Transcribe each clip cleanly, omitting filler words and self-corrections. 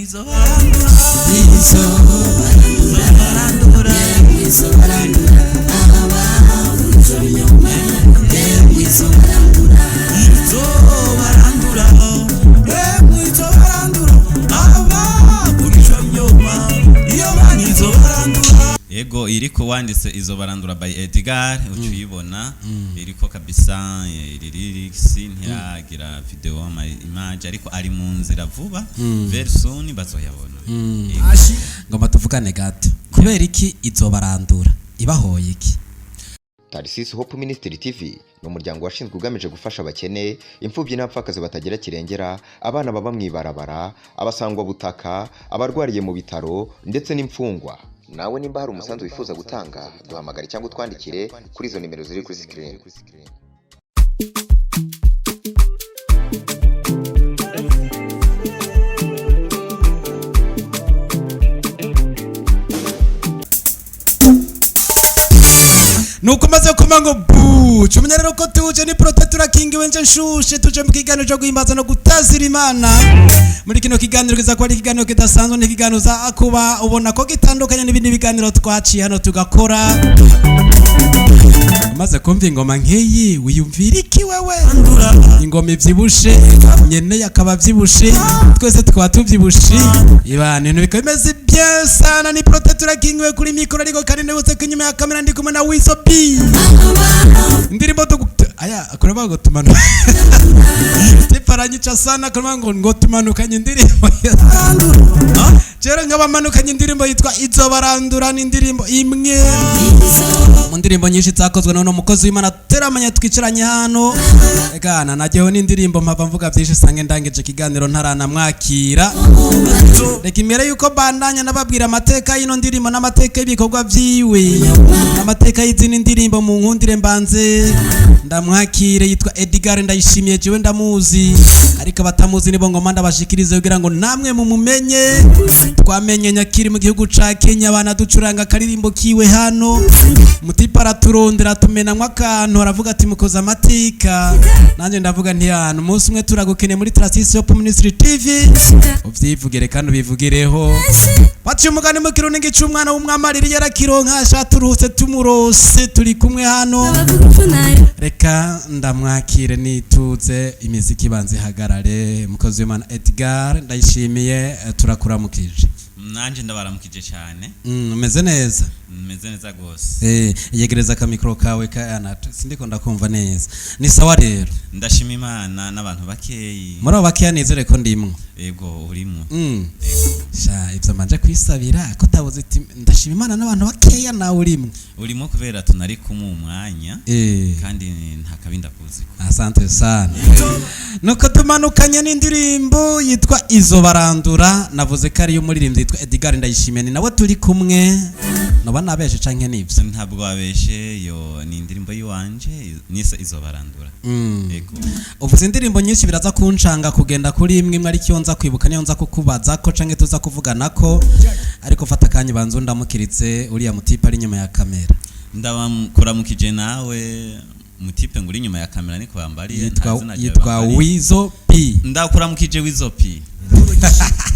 Izo barandura, Izo barandura, izo barandura, abavuga ivyo binyoma, izo barandura. Izo barandura, emwe izo barandura, abavuga ico binyoma, iyo bana izo barandura. Ego, iriko wanditse "Izo barandura" by Edgar uca uyibona, iriko kabisa. Iri lyrics ntiragira video, ama image, ariko ari mu nzira vuba, very soon bazoyabona. Ego. Ngomba tuvugane gato. Kubera iki "Izobarandura"? Ibahoye iki? Tarisisi Hope Ministry TV ni umuryango washinzwe ugamije gufasha abakene, imfubyi n'abapfakazi batagira kirengera, abana baba mu ibarabara, abasangwabutaka, abarwariye mu bitaro ndetse n'imfungwa. Nawe nimba hari umusanzu wifuza gutanga, duhamagare cyangwa utwandikire kuri izo nimero ziri kuri sikirini. Nuko umaze kuma ngo bu cumenya rero ko tuje ni prote, turakingiwe, nje nshushe. Tuje mu kiganiro cyo guhimbaza no gutazira Imana. Muri kino kiganiro kiza kuba ari ikiganiro kidasanzwe, ni ikiganiro uza kuba ubona ko gitandukanye n'ibindi biganiro twaciye hano tugakora. Umaze kumva ingoma nk'iyi, wiyumvira iki wewe? Ingoma ivyibushe, nyene akaba avyibushe, twese tukaba tuvyibushe, ibana ibintu bikaba bimeze bien sana. Ni prote, turakingiwe kuri mikoro, ariko kandi nibutse ko inyuma ya kamera ndi kumwe na Wizo B. Indirimbo aya kureba ngo tumanuka, tiparanyica sana, kureba ngo tumanukanye indirimbo rero, nk'abamanukanye indirimbo yitwa "Izo barandura". Ni indirimbo imwe mu ndirimbo nyinshi zakozwe n'uno mukozi w'Imana teramanya twicaranye hano. Egana najyeho n'indirimbo mpava mvuga byinshi, sange ndangije ikiganiro ntaranamwakira. Reka imbere yuko bandanya nababwira amateka y'ino ndirimbo n'amateka y'ibikorwa vyiwe n'amateka y'izindi ndirimbo, mu nkundire mbanze ndamwakire. Yitwa Edgar Ndayishimiye. Jewe ndamuzi, ariko abatamuzi nibo ngoma ndabashikirize kugira ngo namwe mumumenye. Twamenye nyakiri mu gihugu ca Kenya, banaducuranga akaririmbo kiwe hano. Mutipa araturondera, tumenamwo akantu, aravuga ati: "Mukoze amateka." Nanjye ndavuga nti: "Hano umunsi umwe turagukeneye muri Trasisi Hope Ministry TV, uvyivugire kandi ubivugireho." Baciye umugani mu Kirundi ngo ica umwana w'umwamariri yarakironka ashaturutse. Tumurose, turi kumwe hano. Reka ndamwakire nituze, imiziki ibanza ihagarare. Mukozi w'Imana Edgar Ndayishimiye, turakuramukije. Nanje ndabaramukije cyane. Umeze neza? Meze neza gose. Yegereza akamikoro kawe ka anato, sindiko ndakumva neza. Ni sawa rero? Ndashima Imana n'abantu bakeyi. Muri abo bakeya nizere ko ndimwo. Ego, urimo. Sha, ivyo manje kwisabira ko tabuze iti "Ndashima Imana n'abantu bakeya", nawe urimwo. Urimo kubera tunari kumwe umwanya kandi nta kabindi akuziko. Asante sana. Nuko tumanukanye n'indirimbo yitwa "Izo barandura". Navuze ko ariyo umuririmbyi yitwa Edgar Ndayishimiye, ni nawe turi kumwe. Noba nabeshe canke nivyo? Ntabwo wabeshe, yo ni indirimbo y'iwanje nise "Izo barandura". Ego. Uvuze indirimbo nyinshi, biraza kuncanga kugenda kuri imwe imwe, ariko iyo nza kwibuka niyo nza kukubaza ko canke tuza kuvugana ko. Ariko fata akanya banza undamukiritse uriya mutipe ari inyuma ya kamera. Ndabakuramukije nawe mutipe ngo uri inyuma ya kamera, niko bambariye. Yitwa Nta zina ryawe yitwa bambariye. Wizo P. Ndakuramukije Wizo P,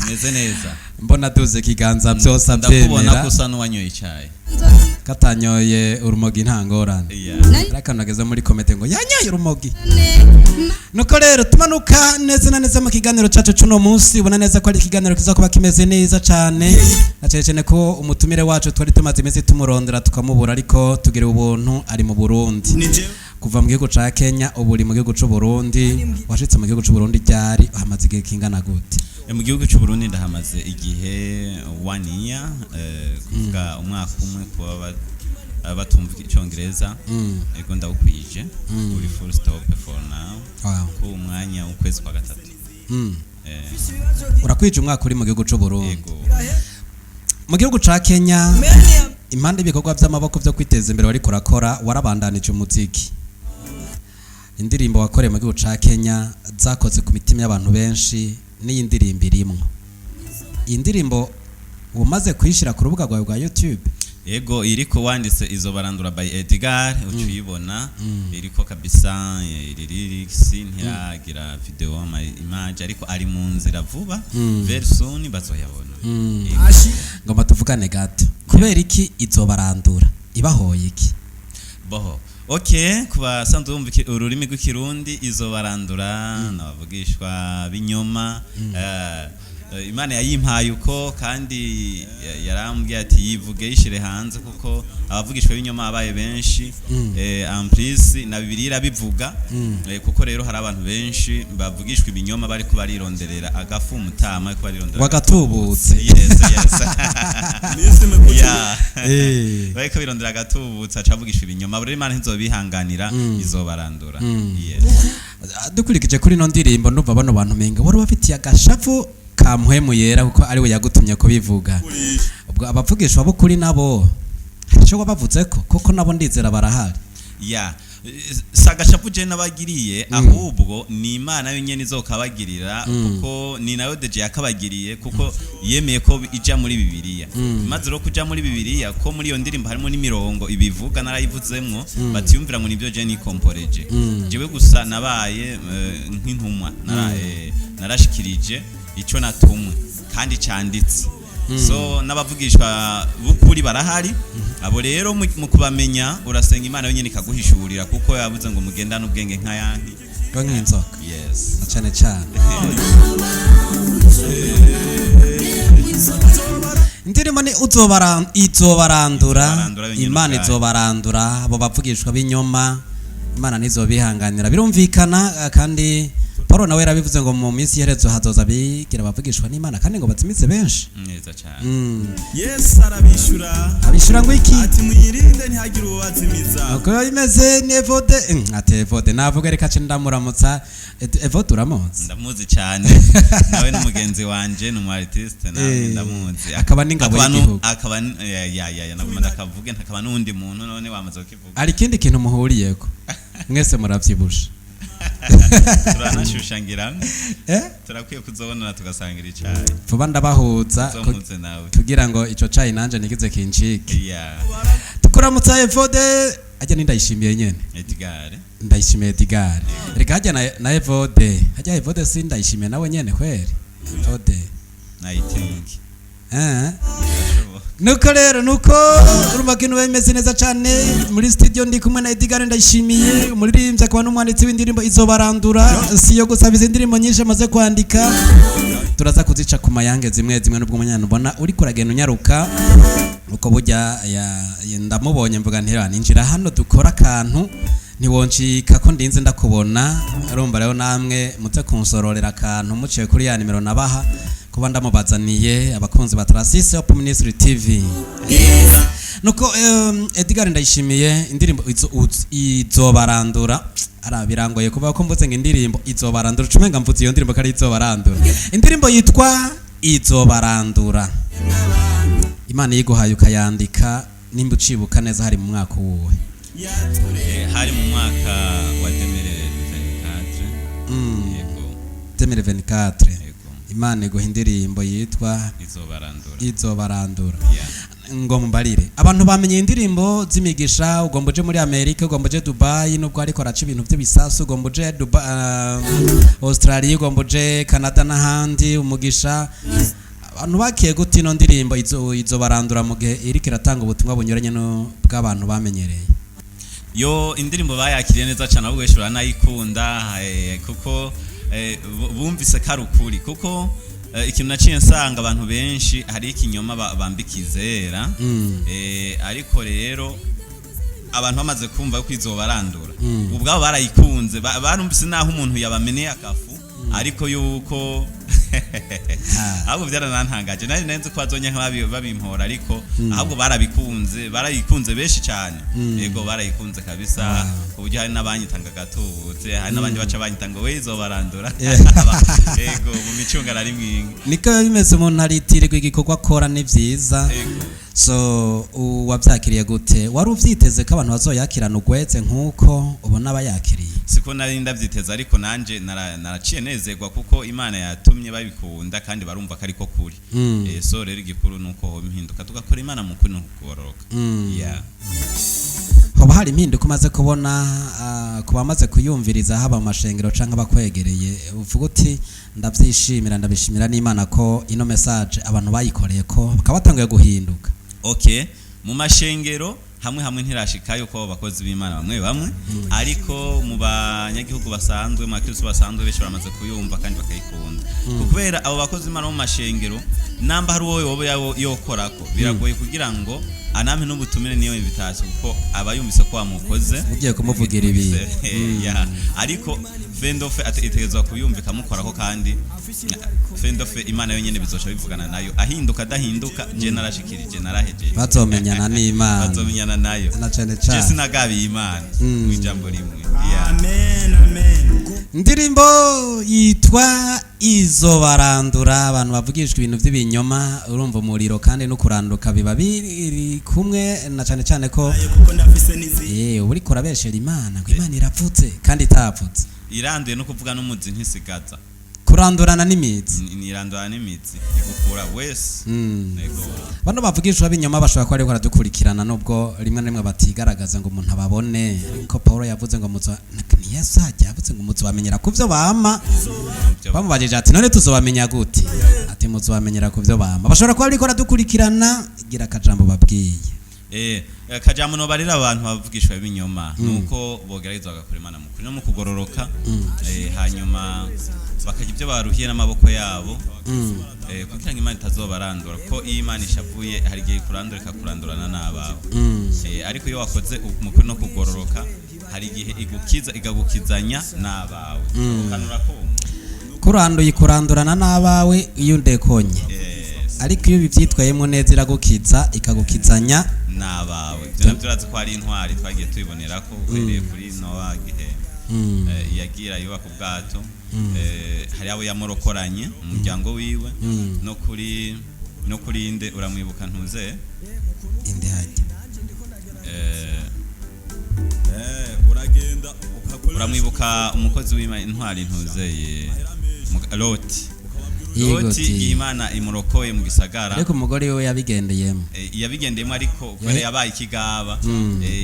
meze neza? Mbona duze ikiganza byose Ndakubona abyemera. ko usa n'uwanyoye icyayi. Katanyoye urumogi nta ngorane. Yeah. Ariko nageze muri komite ngo yanyoye urumogi. Nuko rero tumanuka neza na neza mu kiganiro cyacu cuno munsi, ubona neza ko ari ikiganiro kiza kuba kimeze neza cyane, na cyane cyane ko umutumire wacu twari tumaze iminsi tumurondera tukamubura, ariko tugira ubuntu ari mu Burundi. Kuva mu gihugu ca Kenya, ubu uri mu gihugu c'u Burundi. Washitse mu gihugu c'u Burundi ryari? Hamaze igihe kingana gute? Mu gihugu cy'u Burundi ndahamaze igihe one year, kuvuga umwaka umwe kuba batumva icyongereza. Ego, ndawukwije, uri full stop for now. Ku umwanya w'ukwezi kwa gatatu. Urakwije umwaka uri mu gihugu c'u Burundi? Ego. Mu gihugu ca Kenya, impande y'ibikorwa by'amaboko byo kwiteza imbere wariko urakora, warabandanije umuziki. Indirimbo wakoreye mu gihugu ca Kenya zakoze ku mitima y'abantu benshi, n'iyi ndirimbo irimwo. Iyi ndirimbo umaze kuyishyira ku rubuga rwawe rwa YouTube? Ego, iriko wanditse "Izo Barandura" by Edgar uca uyibona. Iriko kabisa, iri lyrics ntiragira video, ama image, ariko ari mu nzira vuba, very soon bazoyabona. Ego. Ngomba tuvugane gato. Kubera iki "Izobarandura"? Ibahoye iki? Boho, okay, ku basanzwe bumva ururimi rw'Ikirundi, "Izo barandura" n'abavugishwa b'inyoma. Imana yayimpaye uko, kandi yarambwiye ati yivuge, yishire hanze, kuko abavugishwa b'inyoma abaye benshi. En plus na Bibiliya irabivuga. Kuko rero hari abantu benshi bavugishwa ibinyoma bariko barironderera agafu umutama, bariko barirondera Wagatubutse. Yes, yeah. Bariko birondera agatubutse, aca avugishwa ibinyoma. Rero Imana ntizobihanganira, izobarandura, yes. Dukurikije kuri ino ndirimbo, ndumva bano bantu menga wari bafitiye agashavu ka Mpwemu Yera, kuko ariwe yagutumye kubivuga. Ubwo abavugishwa bo kuri nabo hari icyo wabavuze ko, kuko nabo ndizera barahari. Ya, si agashapu je nabagiriye, ahubwo ni Imana yonyene izokabagirira, kuko ni nayo déjà yakabagiriye, kuko yemeye ko ija muri Bibiliya. Maze rero kuja muri Bibiliya, ko muri iyo ndirimbo harimo n'imirongo ibivuga, narayivuzemwo, batiyumvira ngo nibyo je nikomporeje. Jewe gusa nabaye nk'intumwa. Narashikirije ico natumwe kandi canditse. So n'abavugishwa b'ukuri barahari. Abo rero mu kubamenya urasenga, Imana yonyine ikaguhishurira, kuko yavuze ngo mugendane ubwenge nk'ayanki? Ngo nk'inzoka. Yes. Na cane cane indirimbo ni "Izobarandura". "Izobarandura" yonyine Imana ubwayo. izobarandura abo bavugishwa b'inyoma, Imana ntizobihanganira, birumvikana. Kandi Paul nawe yarabivuze ngo mu minsi iherezo hazoza bigira abavugishwa n'Imana kandi ngo bazimitse benshi. Neza cyane. Yesu arabishyura. Abishura ngo iki? Ati mwirinde, ntihagire uwubazimiza. Uko biba bimeze ni Evode. Ati Evode navuga, reka ce ndamuramutsa. Evode uramuzi? Ndamuzi cyane, nawe ni mugenzi wanje, ni umu artiste nawe. Ndamuzi. Akaba n'ingabo Akaba y'igihugu. Akaba ya, naguma ndakavuge, ntakaba n'uwundi muntu none wamaze kukivuga. Hari ikindi kintu muhuriyeko, mwese muravyibusha. Turanashusha ngira. Eh? Turakwiye kuzobonana tugasangira icayi. Vuba ndabahuza Uzomuze nawe. kugira ngo ico cayi nanje nigize kincike. Ya. Tukuramutsa Evode, ajya ni Ndayishimiye nyene. Edgar. Ndayishimiye Edgar. Reka hajya na Evode, hajya Evode si Ndayishimiye nawe nyene kweri Evode? I think Eh. birashoboka. Nuko rero nuko urumva ko ibintu biba bimeze neza cyane. Muri studio ndi kumwe na Edgar Ndayishimiye, umuririmbyi akaba n'umwanditsi w'indirimbo "Izobarandura". Si yo gusa, izi ndirimbo nyinshi amaze kwandika turaza kuzica ku mayange zimwe zimwe, nubwo umunyana ubona uri kuragenda unyaruka uko burya ndamubonye mvuga nti: "Ninjira hano dukora akantu, ntiwoncika ko ndinze ndakubona." Urumva rero namwe muze kunsororera akantu muciye kuri ya nimero nabaha kuba ndamubazaniye, abakunzi ba Tarasisi Hope Ministry TV. Nuko Edgar Ndayishimiye, indirimbo "Izobarandura" ara birangoye kuvuga ko mvuze ngo indirimbo "Izobarandura" ucumenga mvuze iyo ndirimbo ko ari "Izobarandura". Indirimbo yitwa "Izobarandura", Imana yiguhaye ukayandika, nimba ucibuka neza, hari mu mwaka uwuhe? Hari mu mwaka wa 2024. Yego. 2024? Yego. Imana iguha indirimbo yitwa "Izobarandura". "Izobarandura". Yeah. Ngo mumbarire, abantu bamenye indirimbo z'imigisha, ugomba uje muri Amerika, ugomba uje Dubai, nubwo ariko araca ibintu by'ibisasu, ugomba uje Dubai, Australia, ugomba uje Canada n'ahandi umugisha. Abantu bakiye gute ino ndirimbo "Izobarandura" mu gihe iriko iratanga ubutumwa bunyuranye bw'abantu bamenyereye? Yo, indirimbo bayakiriye neza cyane, ahubwo benshi baranayikunda, kuko bumvise ko ari ukuri, kuko ikintu naciye nsanga abantu benshi hari ikinyoma bambika izera. Ariko rero abantu bamaze kumva ko "Izobarandura", ubwabo barayikunze. Barumvise naho umuntu yabameneye akafu, ariko yuko ahubwo byaranantangaje, nari nzi ko bazonya babimpora, ariko ahubwo barabikunze, barayikunze benshi cyane. Yego, barayikunze kabisa, ku buryo hari n'abanyitanga gatubutse, hari n'abandi baca banyita ngo we "Izobarandura". Yego, mu micungano ari mwingi. Niko biba bimeze, umuntu aritirirwa igikorwa akora, ni vyiza. Yego. So wabyakiriye gute? Wari uvyiteze ko abantu bazoyakirana ugweze nk'uko ubona bayakiriye? Siko nari ndavyiteza, ariko nanje naraciye nezerwa kuko Imana yatumye babikunda kandi barumva ko ariko kuri. So rero igikuru nuko hoba impinduka, tugakora Imana mu kuri no kugororoka. Yeah. Hoba hari impinduka umaze kubona ku bamaze kuyumviriza, haba mu mashengero canke abakwegereye, uvuga uti: "Ndavyishimira, ndabishimira n'Imana ko ino message abantu bayikoreye, ko bakaba batanguye guhinduka"? Okay, mu mashengero hamwe hamwe ntirashikayo, ko abakozi b'Imana bamwe bamwe, ariko mu banyagihugu basanzwe, mu bakristo basanzwe, benshi baramaze kuyumva kandi bakayikunda. Kubera abo bakozi b'Imana bo mu mashengero, namba hari uwo yoba yokorako, biragoye kugira ngo anampe n'ubutumire niyo invitation, kuko aba yumvise ko wamukoze. Ugiye kumuvugira ibintu. Ya, ariko fendofe itegerezwa kuyumva ikamukorako, kandi fendofe Imana yonyene bizoca bivugana nayo, ahinduka adahinduka, je narashikirije, narahejeje. Bazomenyana n'Imana. Bazomenyana nayo. Na cane Je cane. sinagabiye Imana mu ijambo rimwe. Yeah. Amen, amen. Indirimbo yitwa "Izo Barandura", abantu bavugishwa ibintu by'ibinyoma. Urumva umuriro kandi no kuranduka biba biri kumwe, na cane cane ko Kuko ndafise n'izindi. Uba uriko urabeshera Imana ngo Imana irapfutse kandi itapfutse. Iranduye no kuvuga n'umuzi ntisigaza. Kurandurana n'imizi. Nirandura n'imizi, igukura wese. Ego. Bano bavugishwa b'inyuma bashobora kuba ariko baradukurikirana, nubwo rimwe na rimwe batigaragaza ngo umuntu ababone, ariko Paul yavuze ngo muzo, ni Yesu ajya yavuze ngo muzobamenyera ku byo bama. Bamubajije ati: "None tuzobamenya gute?" Ati: "Muzobamenyera ku byo bama." Bashobora kuba bariko baradukurikirana, gira akajambo babwiye. Kajambo nobarira abantu bavugishwa ibinyoma nuko bogerageza bagakora Imana mu kuri no mu kugororoka, hanyuma bakarya ibyo baruhiye n'amaboko yabo, kugira ngo Imana itazobarandura, kuko iyo Imana ishavuye hari igihe ikurandura, ikakurandurana n'abawe. Ariko iyo wakoze mu kuri no kugororoka, hari igihe igukiza, ikagukizanya n'abawe. Ukanura kumva. Kuranduye, kurandurana n'abawe iyo undekonye. Yes. Ariko iyo bivyitwayemo neza, iragukiza, ikagukizanya n'abawe. Ibyo nabyo urazi ko ari intwari twagiye tubibonera ko uhereye kuri Nowa, gihe yagira yubaka ubwato, hari abo yamorokoranye umuryango wiwe, no kuri inde, uramwibuka, ntuze? Inde hajya? Uragenda ukakoresha. Uramwibuka umukozi w'Imana, intwari, ntuzeye, Loti. Yego. Loti, igihe Imana imurokoye mu gisagara. Ariko umugore we yabigendeyemo. Yabigendeyemo, ariko kubera yabaye ikigaba,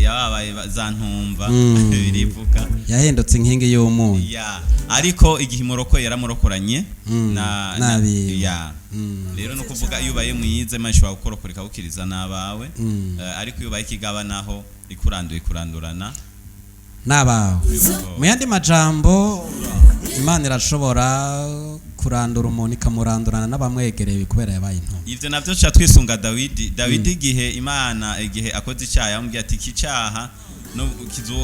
yabaye za ntumva, birivuga. Yahindutse inkingi y'umunyu. Ya, ariko igihe imurokoye yaramurokoranye na N'abiwe. Ya, rero no kuvuga iyo ubaye mwiza, Imana ishobora kukurokora ikagukiriza n'abawe. Ariko iyo ubaye ikigaba naho, ikuranduye, ikurandurana n'abawe. Mu yandi majambo, Imana irashobora kurandura umuntu, ikamurandurana n'abamwegereye kubera yabaye intumwa. Ivyo navyo tuca twisunga Dawidi. Dawidi, igihe Imana, igihe akoze icyaha, yamubwiye ati: "Iki cyaha no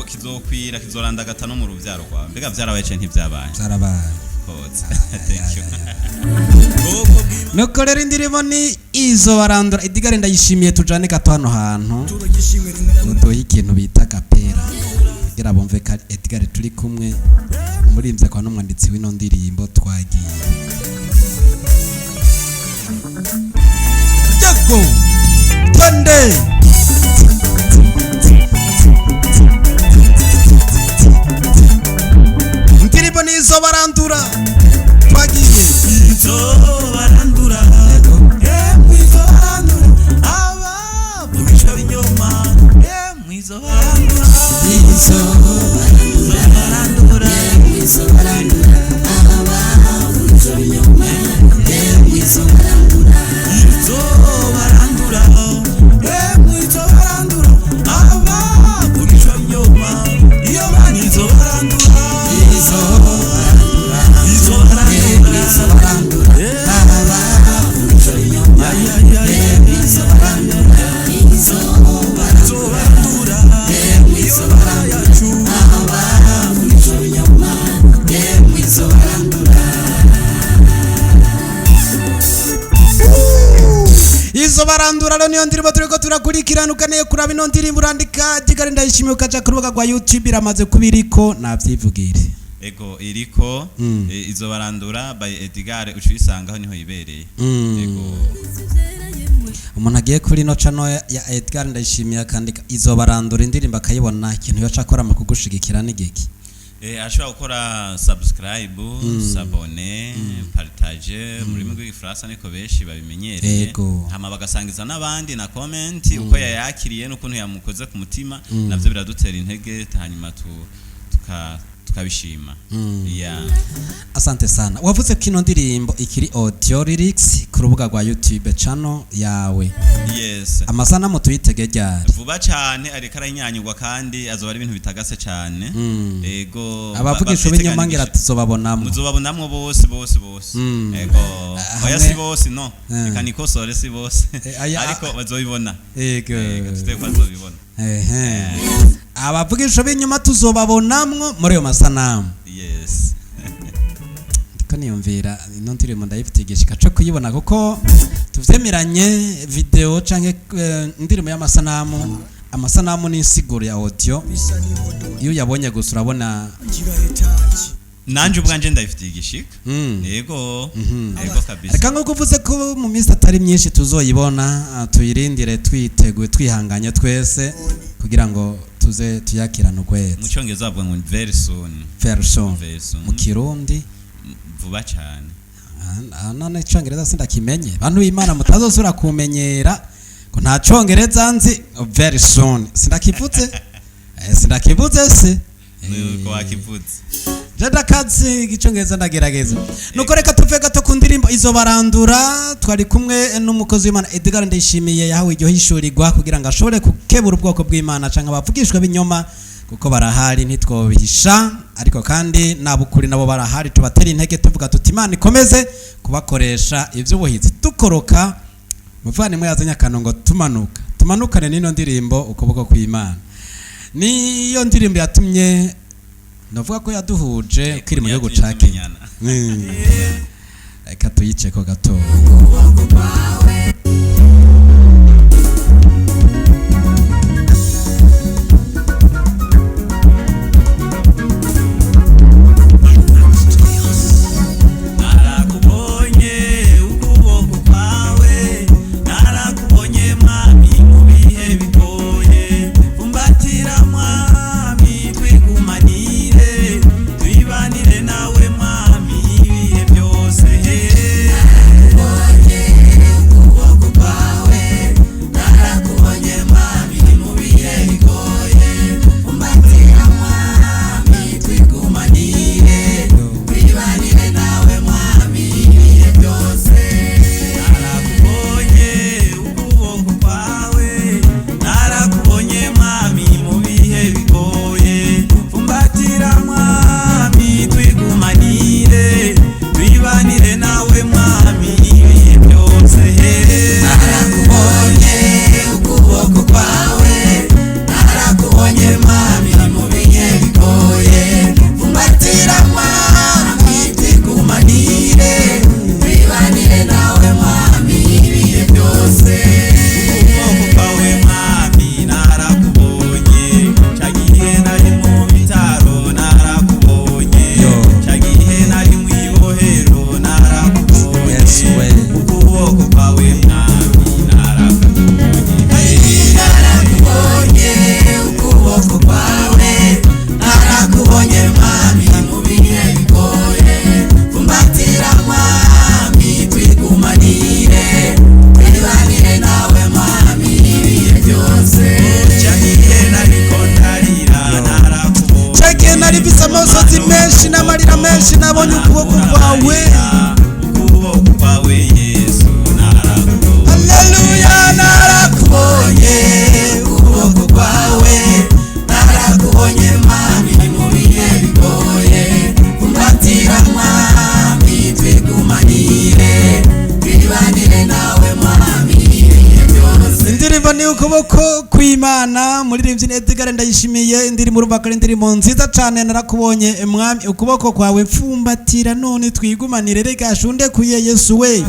kizokwira, kizorandagata no mu rubyaro rwawe." Mbega vyarabaye canke ntivyabaye? Byarabaye. Koza, thank you. Nuko rero indirimbo ni "Izo Barandura". Edgar Ndayishimiye, tujane gato hano hantu, uduhe ikintu bita gapera kugira bumve ko ari Edgar turi kumwe, umuririmbyi akaba n'umwanditsi w'ino ndirimbo. Twagiye. Yego, twende. Indirimbo ni "Izo Barandura". Twagiye. Izo barandura, emwe izo barandura, abavugisha binyoma, emwe izo barandura. Izo Barandura. Izo barandura, abavugisha binyoma, izo barandura. Izo barandura, emwe izo barandura, abavugisha binyoma, iyo bani izo barandura. Izo Izo barandura. Izo barandura, abavugisha binyoma. Ya, ya, ya. Izo barandura. Izo Izo barandura. Izo barandura, abavugisha binyoma, izo barandura. "Izo Barandura" rero niyo ndirimbo turiko turakurikirana. Ukeneye kuraba ino ndirimbo, urandika Edgar Ndayishimiye, ukaja ku rubuga rwa YouTube, iramaze kuba iriko, navyivugire. Ego, iriko. "Izo Barandura" by Edgar, uca uyisangaho, niho yibereye. Ego. Umuntu agiye kuri ino channel ya Edgar Ndayishimiye, akandika "Izo Barandura", indirimbo akayibona, ikintu yoca akora mu kugushigikira ni giki? Ashobora gukora subscribe, s'abonner, partage mu rurimi rw'igifaransa, niko benshi babimenyereye. Hama bagasangiza n'abandi na comment uko yayakiriye n'ukuntu yamukoze ku mutima. Navyo biradutera intege, hanyuma tukabishima. Yeah. Asante sana. Wavuze ko ino ndirimbo ikiri audio lyrics ku rubuga rwa YouTube channel yawe. Yes. Amasanamu tuyitege ryari? Vuba cyane, ariko arahinyanyurwa kandi azoba ari ibintu bitagase cyane. Ego. Abavugisha b'inyuma ngira tuzobabonamo. Muzobabonamwo bose, bose, bose. Ego. Oya, si bose, no. Reka nikosore, si bose. Ariko bazobibona. Ego, tuteye ko bazobibona. Ehe, abavugisha b'inyuma tuzobabonamwo muri ayo masanamu. Yes. Ndiko niyumvira, ino ndirimbo ndayifitiye igishika co kuyibona, kuko tuvyemeranye video canke indirimbo y'amasanamu, amasanamu ni insiguro ya audio. Iyo uyabonye gusa urabona. Nanje ubwanje ndayifitiye igishika. Ego kabisa. Reka nk'uko uvuze ko mu minsi atari myinshi tuzoyibona, tuyirindire twiteguye, twihanganye twese kugira ngo tuze tuyakirane ugwetse. Mu cyongereza bavuga ngo very soon. Very soon. Very soon. Mu Kirundi? Vuba cyane. None icongereza sindakimenye. Bantu b'Imana, mutazosubira kumenyera ko nta congereza nzi. Very soon sindakivuze. Sindakivuze se? Nuko wakivuze. Je ndakazi icongereza, ndagerageza. Nuko reka tuve gato ku ndirimbo Izo Barandura. Twari kumwe n'umukozi w'Imana Edgar Ndayishimiye, yahawe iryo hishurirwa kugira ngo ashobore gukebura ubwoko bw'Imana canke abavugishwa b'inyoma, kuko barahari, ntitwobihisha. Ariko kandi nabukuri nabo barahari, tubatera intege tuvuga tuti Imana ikomeze kubakoresha ivy'ubuhizi. Dukoroka, muvandimwe yazanye akantu ngo tumanuka, tumanukane n'ino ndirimbo Ukuboko kw'Imana. Niyo ndirimbo yatumye ndavuga ko yaduhuje ukiri mu gihugu ca Kenya. Tumenyana. Reka tuyiceko gato. Narakubonye ukuboko kwawe, narakubonye mwami mu bihe bigoye. Fumbatira mwami, twigumanire, twibanire nawe mwami ibihe byose. Ukuboko kwawe, narakubonye mwami mu bihe bigoye. Fumbatira mwami, twigumanire, twibanire nawe mwami ibihe byose. Narakubonye ukuboko kwawe, narakubonye mwami mu bihe bigoye. Fumbatira mwami, twigumanire, twibanire nawe mwami ibihe byose. Narakubonye ukuboko kwawe, narakubonye mwami mu bihe bigoye. Fumbatira mwami, twigumanire, twibanire nawe mwami ibihe byose. Ukuboko kwawe mwami narakubonye, ca gihe nari mu bitaro narakubonye. Yo. Ca gihe nari mu ibohero narakubonye. Yesu we. Ukuboko kwawe mwami narakubonye. Narakubonye ukuboko kwawe, narakubonye mwami mu bihe bigoye. Fumbatira mwami, twigumanire, twibanire nawe mwami ibihe byose. Ca gihe nariko ndarira narakubonye. Ceke nari mfise amosozi menshi n'amarira menshi, nabonye ukuboko kwawe. Ukuboko kwawe Yesu narakubonye. Haleluya, narakubonye ukuboko kwawe, narakubonye mwami mu bihe bigoye. Fumbatira mwami, twigumanire, twibanire nawe mwami ibihe byose. Indirimbo ni Ukuboko kw'Imana, muririmbyi ni Edgar Ndayishimiye. Indirimbo urumva ko ari indirimbo nziza cane. Narakubonye mwami ukuboko kwawe, mfumbatira none twigumanire, reka shundekuye Yesu we.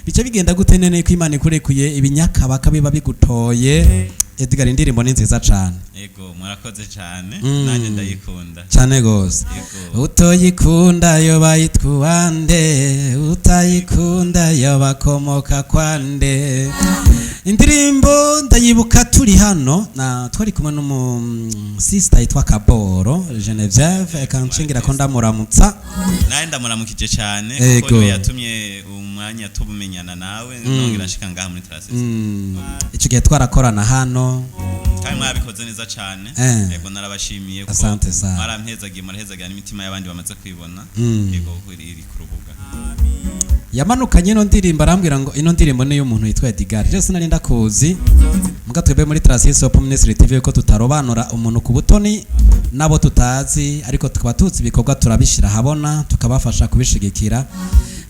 Bice bigenda gute nene ko Imana ikurekuye ibinyakabaka biba bigutoye? Edgar, indirimbo ni nziza cane. Ego, murakoze cyane. Nanjye ndayikunda. Cane gose. Ego. Utoyikunda yo bayitwa uwande, utayikunda yo bakomoka kwande. Indirimbo ndayibuka turi hano na twari kumwe n'umu sister yitwa Kaboro Genevieve, eka nshingira ko ndamuramutsa. Nawe ndamuramukije cyane, Ego. kuko niwe yatumye umwanya tubumenyana nawe, nongera nshika ngaha muri Tarasisi. Ico gihe twarakorana hano. Kandi mwabikoze neza cyane. Yego, narabashimiye ko Asante sana. mwarampezagiye, murahezagira n'imitima y'abandi bamaze kwibona. Yego, kuko iri ku rubuga. Yamanukanye ino ndirimbo, arambwira ngo ino ndirimbo niyo umuntu yitwa Edgar. Je sinari ndakuzi muga twebwe muri Tarasisi Hope Ministry TV ko tutarobanura umuntu ku butoni nabo tutazi, ariko tukaba tuzi ibikorwa turabishyira ahabona, tukabafasha kubishigikira.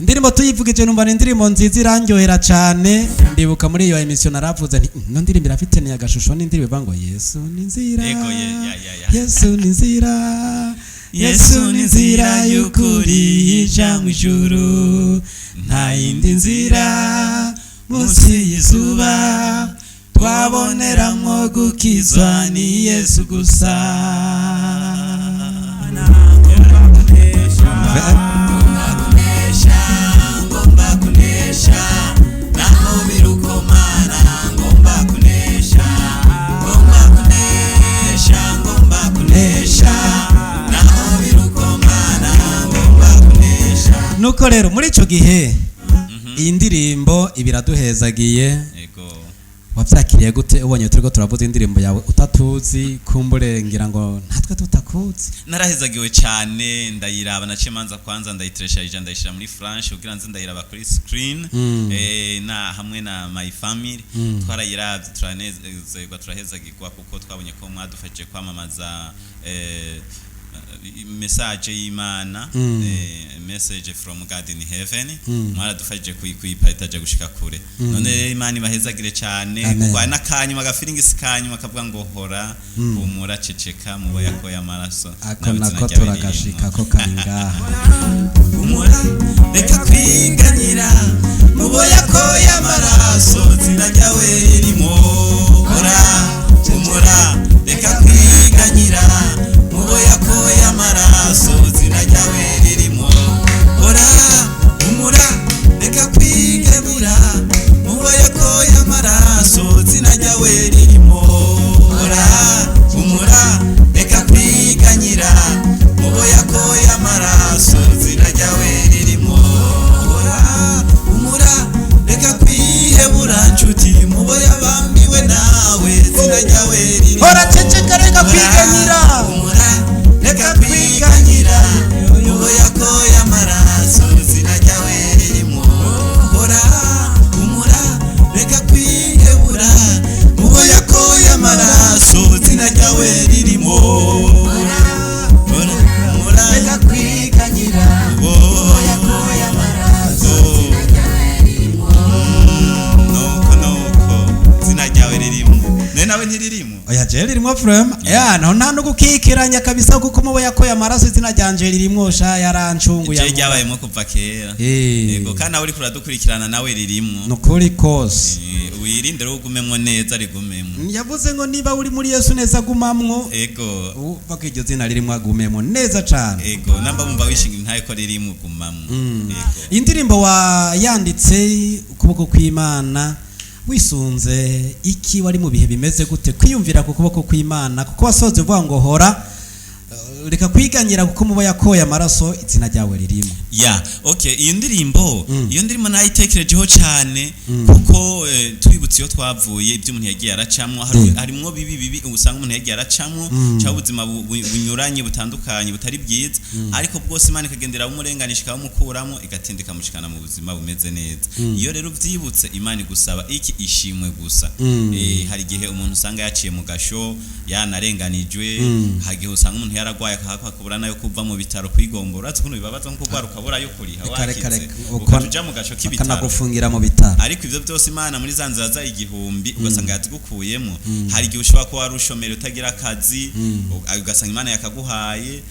Indirimbo tuyivugije, numva ni indirimbo nziza, irandyohera cyane. Ndibuka muri iyo emission naravuze nti: "Ino ndirimbo irafite ni agashusho n'indirimbo ivuga ngo Yesu ni inzira." Yego, ye, ya, ya, ya. Yesu ni inzira, Yesu ni inzira y'ukuri ija mu ijuru, nta yindi nzira munsi y'izuba twaboneramwo gukizwa, ni Yesu gusa. Kunesha, ngomba kunesha, naho birukomana, ngomba kunesha, ngomba kunesha, ngomba kunesha, naho birukomana, ngomba kunesha. Nuko rero muri ico gihe iyi ndirimbo ibiraduhezagiye. Yego. Wabyakiriye gute ubonye turiko turavuza indirimbo yawe utatuzi, kumbure ngira ngo natwe tutakuzi? Narahezagiwe cyane. Ndayiraba, naciye manza kwanza ndayiteresha, ndayishira muri flash kugira nze ndayiraba kuri screen. Na hamwe na my family twarayiravye, turanezerwa, turahezagirwa, kuko twabonye ko mwadufashije kwamamaza message y'Imana, message from God in heaven. Mwaradufashije kuyipartaja gushika kure. None rero Imana ibahezagire cyane. Amen. Kuko hari n'akanyuma gafiringisi kanyuma kavuga ngo: "Hora, humura, ceceka, mubo yakoye amaraso." Ako Nawe izina nako ryawe turagashika ririmo. ko kari ngaha. Humura, reka kwiganyira, mubo yakoye amaraso, zina ryawe ririmo. Hora, humura, reka kwiganyira, mubo yakoye amaraso, zina ryawe ririmo. Hora, humura, reka kwiganyira, mubo yakoye amaraso, zina ryawe ririmo. Hora, humura, reka kwiganyira, mubo yakoye amaraso, zina ryawe ririmo. Hora, humura, reka kwihebura, nshuti, mubo yabambiwe nawe, zina ryawe ririmo. Hora, ceceka, reka kwiganyira. Humura, reka kwiganyira, mubo yakoye amaraso, zina ryawe ririmo. Hora, humura, reka kwihebura, mubo yakoye amaraso, zina ryawe ririmo. Hora, humura, reka kwiganyira, yakoye amaraso. Nuko nuko zina ryawe ririmo, none nawe ntiririmo? Oya, jewe ririmwo vraiment, ya naho nta no gukikiranya kabisa, kuko mubo yakoye amaraso izina ryanje ririmwo sha, yarancunguye. Je ryabayemo kuva kera. Yego, kandi nawe uriko uradukurikirana, nawe ririmwo. Nukuri kose. Wirinde rero, ugumemwo neza, rigumemwo. Yavuze ngo niba uri muri Yesu neza, gumamwo. Ego. Uva ko iryo zina ririmwo, agumemwo neza cane. Ego, namba bumva wishinga intaye ko ririmwo, gumamwo. Ego. Indirimbo wayanditse ukuboko kw'Imana wisunze iki? Wari mu bihe bimeze gute kwiyumvira ku kuboko kw'Imana? Kuko wasoze uvuga ngo: "Hora, reka kwiganyira, kuko mubo yakoye amaraso izina ryawe ririmo." Ya, okay, iyo ndirimbo nayitekerejeho cyane, kuko twibutse iyo twavuye, ibyo umuntu yagiye aracamwo, harimwo bibi bibi usanga umuntu yagiye aracamwo, cyangwa ubuzima bunyuranye butandukanye butari bwiza, ariko bwose Imana ikagendera bumurenganisha, ikabamukuramo, igatinda ikamushikana mu buzima bumeze neza. Iyo rero ubyibutse, Imana igusaba iki? Ishimwe gusa. Hari igihe umuntu usanga yaciye mu gasho, yanarenganijwe. Hari igihe usanga umuntu yaragwaye, akabura nayo kuva mu bitaro kwigombora. Urazi ukuntu bibabaza nko kurwara ukabura ayo kuriha, Reka, reka, wakize, reka. ukaca uja mu gasho k'ibitaro, bakanagufungira mu bitaro. Ariko ivyo byose Imana muri za nzira zayo igihumbi ugasanga yazigukuyemo. Hari igihe ushobora kuba wari ushomeri, utagira akazi, ugasanga Imana yakaguhaye.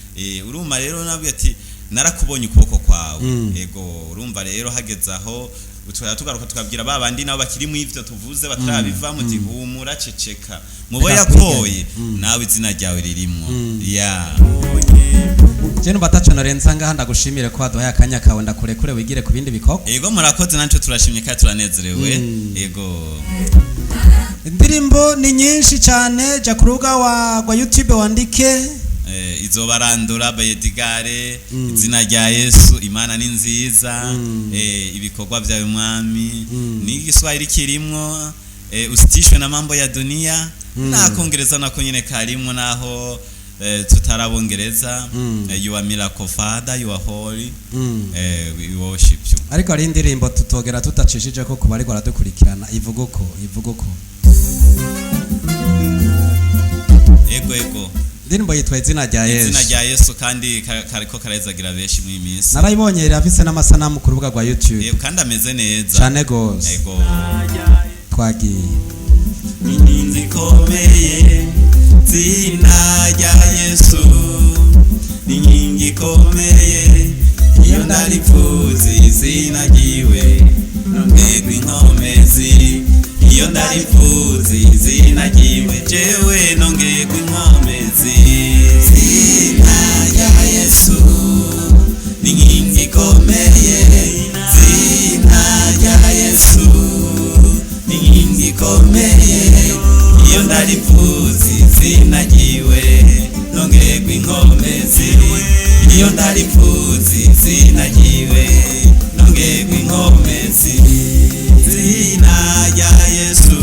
Urumva rero nabwiye ati: "Narakubonye ukuboko kwawe." Ego, urumva rero hageze aho tukaba tugaruka tukabwira ba bandi nabo bakiri mu ivyo tuvuze batarabivamo uti: "Humura, ceceka, mubo Reka yakoye, nawe izina ryawe ririmwo." Ya. Je numva ataco norenza ngaha, ndagushimire ko waduhaye akanya kawe, ndakurekure wigire ku bindi bikorwa. Ego, murakoze, naco turashimye kandi turanezerewe. Ego. Indirimbo ni nyinshi cyane, jya ku rubuga rwa YouTube wandike Izobarandura by Edgar, Izina rya Yesu, Imana ni nziza, ibikorwa byawe Mwami, n'igiswahili kirimwo, Usitishwe na mambo ya dunia, n'akongereza nako nyene karimwo naho tutarabongereza, You are miracle father, you are holy, we worship you. Ariko hari indirimbo tutogera tutacishije ko kuba ariko baradukurikirana, ivuga uko, ivuga uko. Ego. Indirimbo yitwa Izina rya Izina Yesu. rya Yesu, kandi kariko karezagira benshi mu minsi. Narayibonye, irafise n'amasanamu ku rubuga rwa YouTube. Kandi ameze neza. Cyane gose. Ego. Twagiye. Inkingi ikomeye, zina rya Yesu ni inkingi ikomeye, iyo ndarivuze izina ryiwe nongerwa inkomezi, iyo ndarivuze izina ryiwe jewe nongerwa inkomezi. Zina rya Yesu ni inkingi ikomeye, zina rya Yesu ni inkingi ikomeye, iyo ndarivuze izina ryiwe nongerwa inkomezi, iyo ndarivuze izina ryiwe nongerwa inkomezi. Izina rya Yesu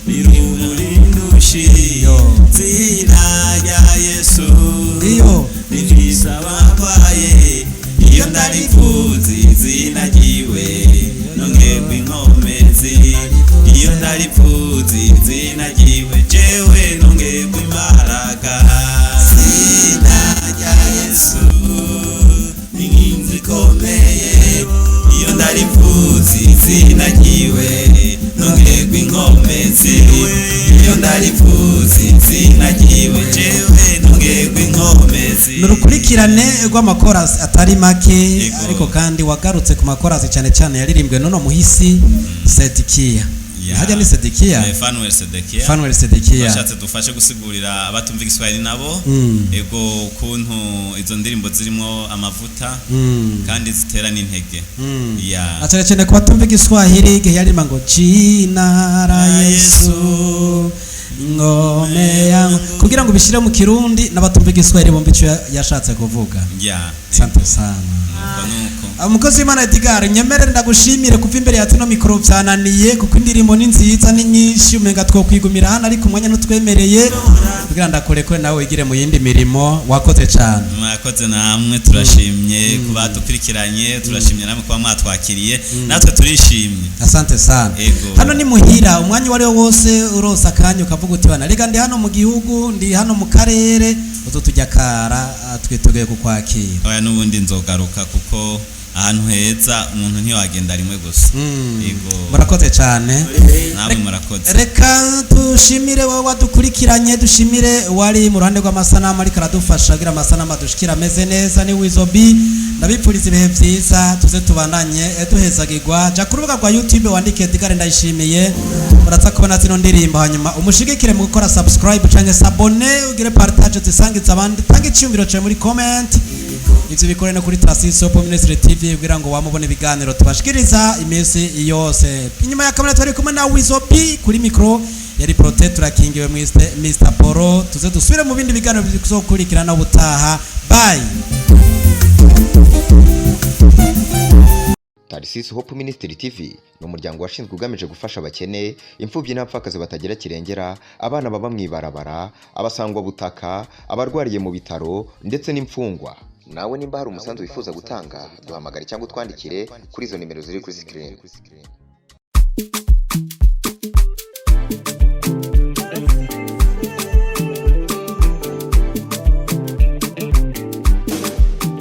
rirurindushi, zina rya Yesu ririza abarwaye, iyo ndarivuze izina ryiwe nongerwa inkomezi, iyo ndarivuze izina ryiwe jewe nongerwa imbaraga. Izina rya Yesu ni inkingi ikomeye, iyo ndarivuze izina ryiwe nongerwa inkomezi, iyo ndarivuze izina ryiwe jewe nongerwa inkomezi. Ni urukurikirane rw'amakorasi atari make. Yego. Ariko kandi wagarutse ku makorasi cyane cyane yaririmbwe n'uno muhisi Sedikiya. Hajya ni Sedikiya? Fanuel Sedekia. Fanuel Sedikiya. Bashatse dufashe gusigurira abatumva igiswahili nabo, ego, ukuntu izo ndirimbo zirimo amavuta kandi zitera n'intege ya. Na cyane cyane ku batumva igiswahili, igihe yaririmba ngo jina la Yesu ngome yangu, kugira ngo ubishyire mu Kirundi n'abatumva igiswahili bumve icyo yashatse kuvuga. Asante sana. Nuko nuko. Umukozi w'Imana Edgar, nyemere ndagushimire kuva imbere ya tuno mikoro byananiye, kuko indirimbo ni nziza, ni nyinshi, umenga twokwigumira hano, ariko umwanya ntutwemereye, kugira ndakurekure nawe wigire mu yindi mirimo. Wakoze cyane. Mwakoze namwe, turashimye kuba dukurikiranye, turashimye namwe kuba mwatwakiriye, natwe turishimye. Asante sana. Ego. Hano ni muhira, umwanya uwo ari wo wose uronse akanya ukavuga uti bana reka ndi hano mu gihugu, ndi hano mu karere, uzotujya kara, twiteguye kukwakira. Oya, n'ubundi nzogaruka, kuko ahantu heza umuntu ntiwagenda rimwe gusa. Ego. Murakoze cyane. Namwe murakoze. Reka tushimire wowe wadukurikiranye, dushimire wari mu ruhande rw'amasanamu ariko aradufasha kugira amasanamu adushikira ameze neza, ni Wizobi. Ndabipfuriza ibihe byiza, tuze tubandanye duhezagirwa. Jya ku rubuga rwa YouTube wandike Edgar Ndayishimiye, uraza kubona zino ndirimbo, hanyuma umushigikire mu gukora subscribe cyangwa s'abonner, ugire partage, zisangize abandi, tange icyumviro cyawe muri comment. Ivyo bikore no kuri Tarasisi Hope Ministry TV kugira ngo wamubone ibiganiro tubashikiriza iminsi yose. Inyuma ya kamera twari kumwe na Wizobi, kuri micro yari Prote, turakingiwe Mr. Poro. Tuze dusubire mu bindi biganiro bizokurikirana ubutaha. Bye. Tarisisi Hope Ministry TV ni umuryango washinzwe ugamije gufasha abakene, imfubyi n'abapfakazi batagira kirengera, abana baba mu ibarabara, abasangwabutaka, abarwariye mu bitaro ndetse n'imfungwa. Nawe nimba hari umusanzu wifuza gutanga, duhamagare cyangwa utwandikire kuri izo nimero ziri kuri screen.